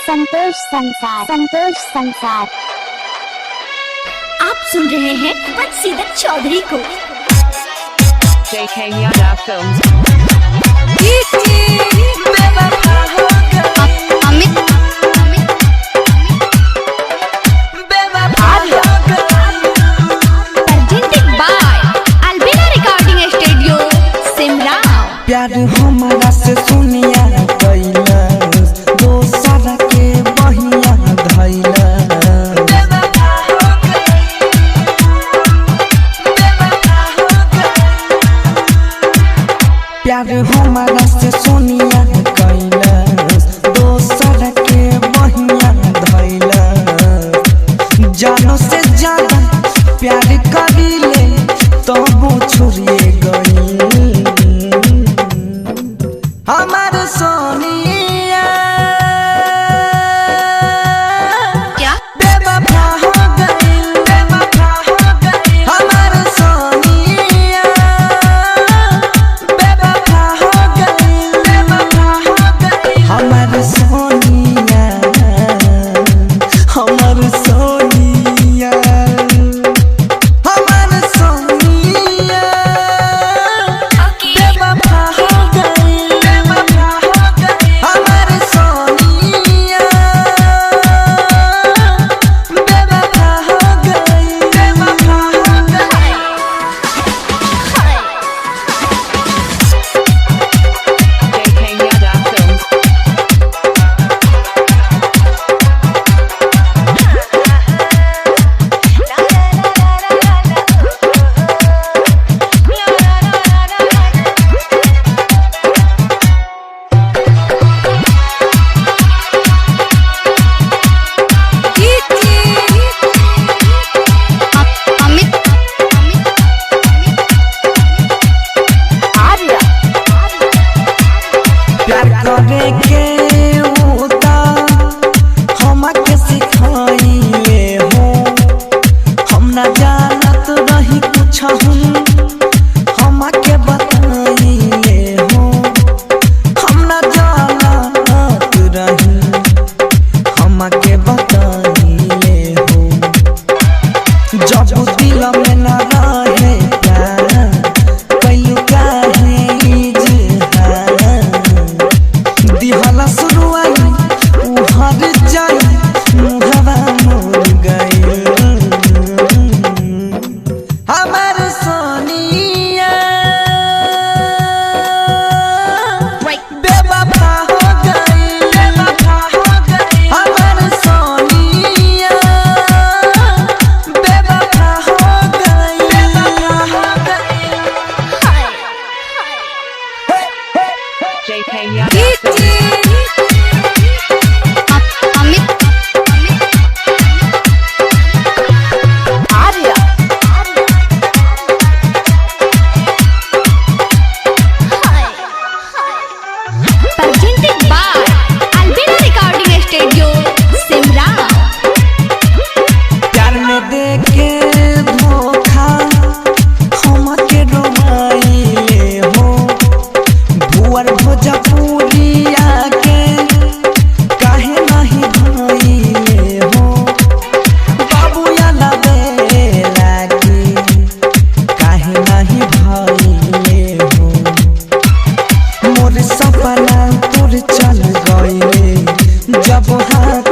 संतोष संसार, संतोष संसार। आप सुन रहे हैं बंसीधर चौधरी को। JK Yadav Films. Amit presented by Albina Recording Studio, Simrao. प्यार हमारा से सुनिया कैलस, दोसर के बहिया धैलस। प्यार हमारा से सुनिया कैलस, दोसर के बहिया धैलस। जानो से ज्यादा प्यार करीले तबो छोड़िए गई हमार सोनिया। क्या? बेवफा हो गई, बेवफा हो गई हमार सोनिया। बेवफा हो गई, बेवफा हो गई हमार सोनिया, हमार सोनिया, हमार सोनिया। बेवफा हो गई, बेवफा हो गई हमार सोनिया। बेवफा हो गई, बेवफा हो गई। JK Yadav Films. Amit प्यार करे के होता हमके सिखाइले हो, हम ना जानत रही कुछ हूँ हमके बताइले हो, हम ना जानत रही हमके बताइले हो। जब दिल में ना रहे प्यार कैलू काहे इजहार, दिहला सुरुआई उहर जाई मुहवा मोर गई हमार सोनिया। बेवफा हो गई, बेवफा हो गई हमार सोनिया। बेवफा हो गई, बेवफा हो गई। JK Yadav Films. Amit Presented by Albina Recording Studio, Simrao. प्यार में देके धोखा हमके डुबाइले हो, भुअर भोजपुरिया के काहे नहीं भाइले हो, बाबूया लबेला के काहे नहीं भाइले हो। मोर सपना तोर चल गईले जब हाथ